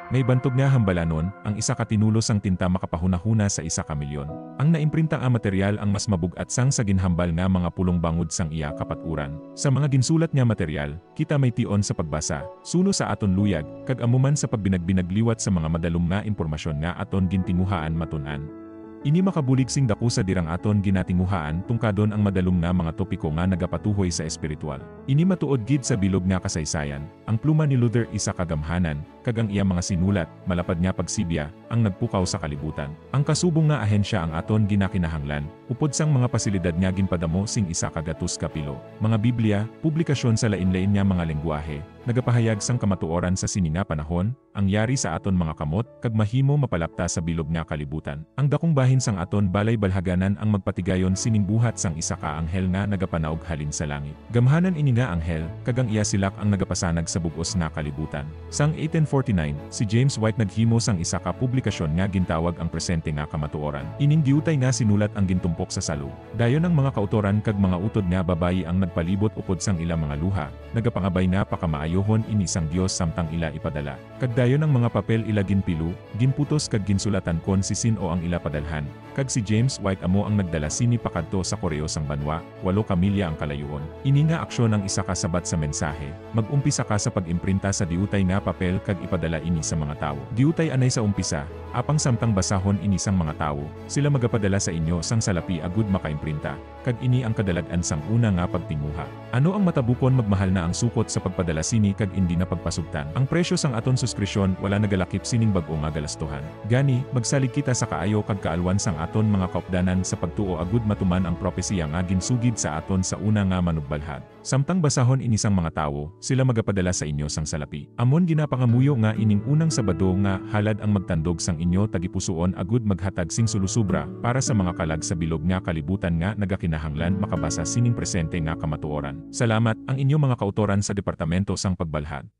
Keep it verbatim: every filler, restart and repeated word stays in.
May bantog nga hambalanon, ang isa ka tinulo sang tinta makapahunahuna sa isa ka milyon. Ang naimprinta nga material ang mas mabug-at sang sa ginhambal nga mga pulong bangod sang iya kapaturan. Sa mga ginsulat nga material, kita may tion sa pagbasa, suno sa aton luyag, kag amo man sa pagbinagbinag liwat sa mga madalom nga impormasyon nga aton gintinguhaan matun-an. Ini makabulig sing daku sa dirang aton ginatinguhaan tungkadon ang madalom nga mga topiko nga nagapatuhoy sa espiritual. Ini matuod gid sa bilog nga kasaysayan. Ang pluma ni Luther isa ka gamhanan, kag ang iya mga sinulat, malapad nga pagsibya, ang nagpukaw sa kalibutan. Ang kasubong nga ahensya ang aton ginakinahanglan, upod sang mga pasilidad nga ginpadamo sing isa ka gatos ka pilo, mga Biblia, publikasyon sa lain-lain nga mga lenggwahe, nagapahayag sang kamatuoran sa sini nga panahon, ang yari sa aton mga kamot, kag mahimo mapalapta sa bilog nga kalibutan. Ang dakong bahin sang aton balay balhaganan ang magpatigayon sining buhat sang isa ka anghel nga nagapanaog halin sa langit. Gamhanan ini nga anghel, kag ang iya silak ang nagapasanag sa bug-os nga kalibutan. Sang eighteen forty-nine, si James White naghimo sang isa ka publikasyon nga gintawag Ang Presente nga Kamatuoran. Ining diutay nga sinulat ang gintumpok sa salo. Dayon ang mga kautoran kag mga utod nga babayi ang nagpalibot upod sang ila mga luha, nagapangabay nga pakamaayohon ini sang Dios samtang ila ipadala. Kag dayon ang mga papel ila ginpilo, ginputos kag ginsulatan kon si sin-o ang ila padalhan. Kag si James White amo ang nagdala sini pakadto sa koreo sang banwa, walo ka milya ang kalayuon. Ini nga aksyon ang isa ka sabat sa mensahe. Mag-umpisa ka sa pag-imprinta sa diutay nga papel kag ipadala ini sa mga tawo. Diutay anay sa umpisa, apang samtang basahon ini sang mga tawo, sila magapadala sa inyo sang salapi agud makaimprinta, kag ini ang kadalag-an sang una nga pagtinguha. Ano ang matabukon? Magmahal na ang sukot sa pagpadala sini kag indi na pagpasugtan. Ang presyo sang aton suskrisyon wala nagalakip sining bag-o nga galastuhan. Gani, magsalig kita sa kaayo kag kaalwan sang aton mga kaupdanan sa pagtuo agud matuman ang propesiya nga ginsugid sa aton sa una nga manugbalhag. Samtang basahon ini sang mga tawo, sila magapadala sa inyo sang salapi. Amon ginapangamuyo nga ining unang Sabado nga halad ang magtandog sang inyo tagipusoon agud maghatag sing sulusubra para sa mga kalag sa bilog nga kalibutan nga nagakinahanglan makabasa sining presente nga kamatuoran. Salamat, ang inyo mga kautoran sa Departamento sang Pagbalhag.